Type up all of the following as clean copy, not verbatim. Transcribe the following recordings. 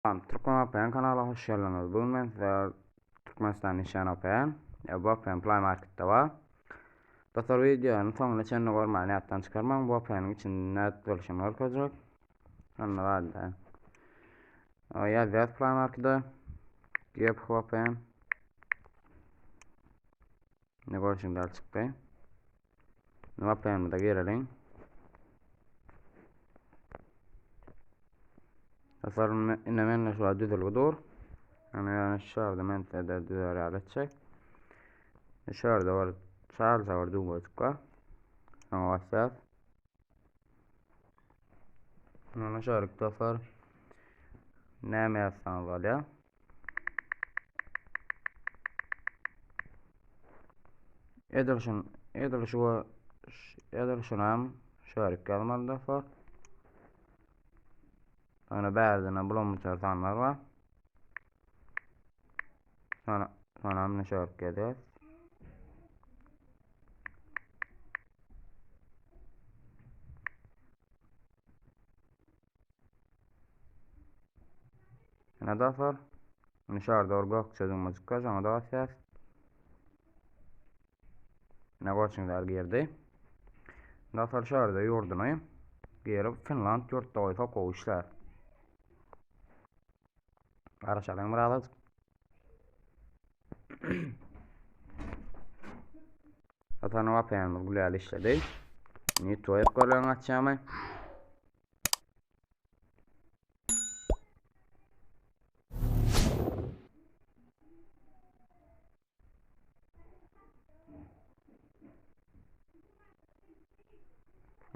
Salam, Türkmen VPN kanalyna hoş geldiňiz. Bugün men size Türkmenistan işleýän VPN, e, bu VPN Play Marketde bar. Dostlar videony soňuna çenli görmäni ýatdan çykarmaň. Bu VPN-iň içinde nädip bolşuny görkezjek. Onda barda. Ýazýas Play Marketde. Gep VPN. Ne görüşüň däl çykdy. VPN-imize gireliň. Dostlar ine mende şu düzülgi dur. Yani yani şu ýerde men size düzer ýaly etjek. Şu ýerde bir çarja bir düwmejik bar. Şoňa basýas. Ýöne şu ýerlik dostlar näme ýazsaňyz bolýar. Edil şun, edil şu edil şunam şu ýerik ýazmaly dostlar. Sonra bärden bulamyçar sanlar bar. Sonra sonra mine şu ýerik ýazýas. Ine dostlar. Ine şu ýerde bir gökje düwmejik bar, şoňa da basýas. Ine görşüňiz girdi. Dostlar şu ýerde ýurduny girip Finland ýurtda goýsak gowy işlär. Garaşalyň birazajyk. Zaten VPN'imiz gül ýaly işledi. Network görlen açýamy?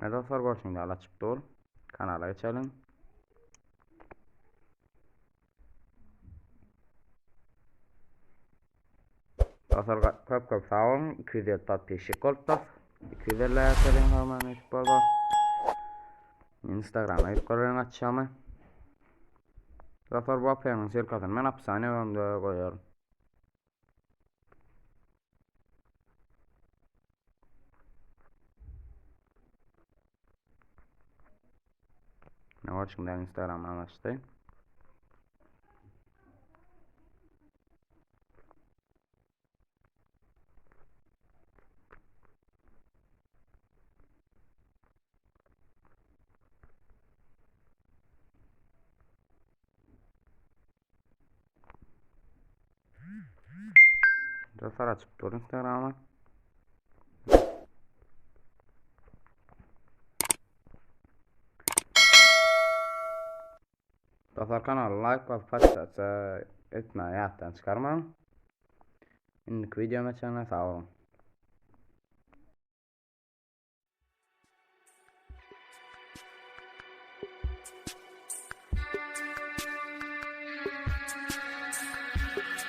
Ne dostlar görşüňiz ýaly açyp dur. Kanala geçelim. Dostlar köp köp sag boluň. 250 podpisçik bolupdyr. 250 ýaşalyň howman nesip bolsa. Instagrama girip göreliň açýamy. Dostlar bu APN-iň sirkasyny men opsaniýa bölümde goýaryn. Ne var şimdi Instagram'dan açtı. Dostlar açyp dur Instagram'ı. Dostlar kanala like basyp podpisiýa etmäni ýatdan çykarmaň. Indiki videoma çenli sag boluň.